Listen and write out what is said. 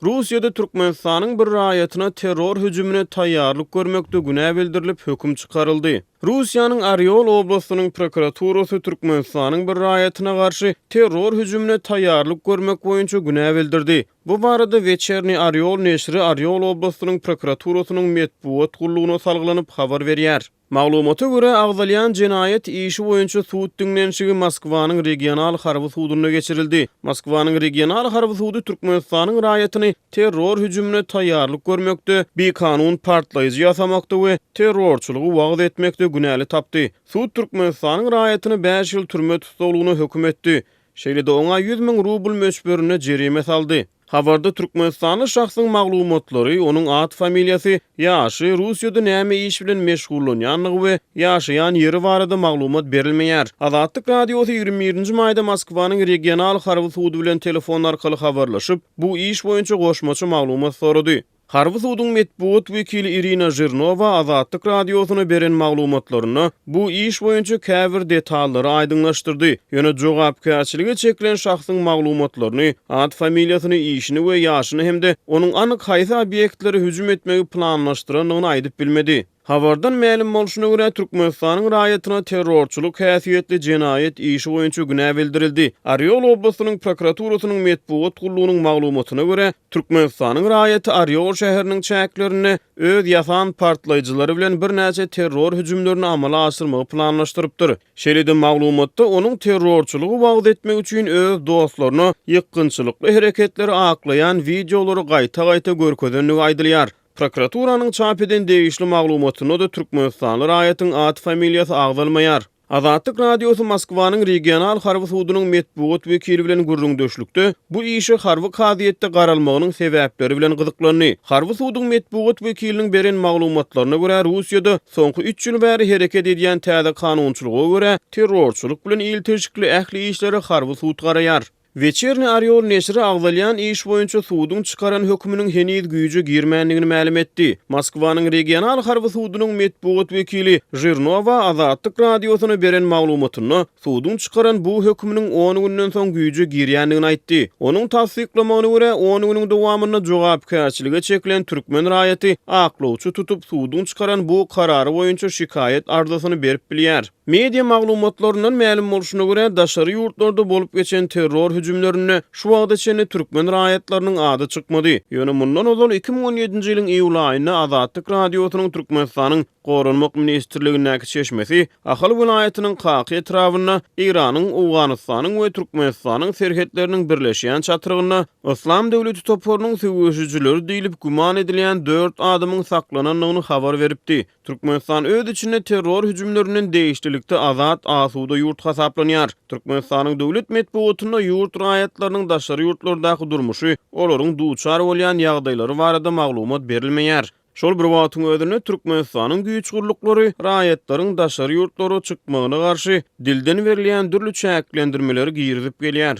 Russiýada Türkmenistanyň bir raýatyna terror hüjümine taýýarlyk görmekde günä bildirilip, höküm çykaryldy. Russiýanyň Orýol oblastynyň prokuraturasy Türkmenistanyň bir raýatyna garşy terror hüjümine taýýarlyk görmek boýunça günä bildirdi. Bu barada Weçerniý Orýol neşiri Orýol oblastynyň prokuraturasynyň metbugat gullugyna salgylanyp habar berýär. Maglumata görä, agzalýan jenaýat işi boýunça sud diňlenişigi Moskwanyň regional harby sudunda geçirildi. Moskwanyň regional harby sudy Türkmenistanyň raýatyny terror hüjümine taýýarlyk görmekde, bikanun partlaýjy ýasamakda we terrorçylygy wagyz etmekde günäli tapdy. Sud Türkmenistanyň raýatyny bäş ýyl türme tussaglygyna höküm etdi. Şeýle-de oňa 100 000 rubl möçberinde jerime saldy. Habarda türkmenistanly şahsyň maglumatlary, onuň at-familiýasy, ýaşy, Russiýada näme iş bilen meşgullanýandygy we ýaşaýan ýeri barada maglumat berilmeýär. Azatlyk Radiosy 21 nji maýda Moskwanyň regional harby sudy bilen telefon arkaly habarlaşyp, bu iş boýunça goşmaça maglumat sorady. Harby suduň metbugat wekili Irina Žirnowa Azatlyk Radiosyna beren maglumatlarynda bu iş boýunça käbir detallary aýdyňlaşdyrdy, ýöne jogapkärçilige çekilen şahsyň maglumatlaryny, at-familiýasyny, işini we ýaşyny hem-de onuň anyk haýsy obýektlere hüjüm etmegi planlaşdyrandygyny aýdyp bilmedi. Habardan mälim bolşuna görä, Türkmenistanyň raýatyna terrorçylyk häsiýetli jenaýat işi boýunça günä bildirildi. Orýol oblastynyň prokuraturasynyň metbugat gullugynyň maglumatyna görä, Türkmenistanyň raýaty Orýol şäheriniň çäklerinde öz ýasan partlaýjylary bilen birnäçe terror hüjümlerini amala aşyrmagy planlaşdyrypdyr. Şeýle-de maglumatda onuň terrorçylygy wagyz etmek üçin öz dostlaryna ýykgynçylykly hereketleri aklaýan wideolary gaýta-gaýta görkezendigi aýdylýar. Prokuraturanyň çap eden degişli maglumatynda-da türkmenistanly raýatyň at-familiýasy agzalmaýar. Azatlyk Radiosy Moskwanyň regional harby sudunyň metbugat wekili bilen gürrüňdeşlikde bu işe harby kazyýetde garalmagynyň sebäpleri bilen gyzyklandy. Harby suduň metbugat wekiliniň beren maglumatlaryna görä, Russiýada soňky üç ýyl bäri hereket edýän täze kanunçylyga görä, terrorçylyk bilen ilteşikli ähli işlere harby sud garaýar. Weçerniý Orýol neşiri agzalýan iş boýunça suduň çykaran höküminiň heniz güýje girmändigini mälim etdi. Moskwanyň regional harby sudunyň metbugat wekili Žirnowa Azatlyk Radiosyna beren maglumatynda suduň çykaran bu höküminiň on günden soň güýje girýändigini aýtdy. Onuň tassyklamagyna görä, on günüň dowamynda jogapkärçilige çekilen türkmen raýaty aklawçy tutup, suduň çykaran bu karary boýunça şikaýat arzasyny berip bilýär. Media maglumatlaryndan mälim bolşuna görä, daşary ýurtlarda bolup geçen terror hüjümlerinde şu wagta çenli türkmen raýatlarynyň ady çykmady. Ýöne mundan ozal 2017-nji ýylyň iýul aýynda Azatlyk Radiosynyň Türkmenistanyň Goranmak ministrligindäki çeşmesi Ahal welaýatynyň Kaka etrabynda Eýranyň, Owganystanyň we Türkmenistanyň serhetleriniň birleşýän çatrygynda Yslam döwleti toparynyň söweşijileri diýlip güman edilýän dört adamyň saklanandygyny habar beripdi. Türkmenistan öz içinde terror hüjümlerinden degişlilikde azat, asuda ýurt hasaplanýar. Türkmenistanyň döwlet metbugatynda ýurt raýatlarynyň daşary ýurtlardaky durmuşy, olaryň duçar bolýan ýagdaýlary barada maglumat berilmeýär. Şol bir wagtyň özünde Türkmenistanyň güýç gulluklary raýatlaryň daşary ýurtlara çykmagyna garşy dilden berilýän dürli çäklendirmeleri girizip gelýär.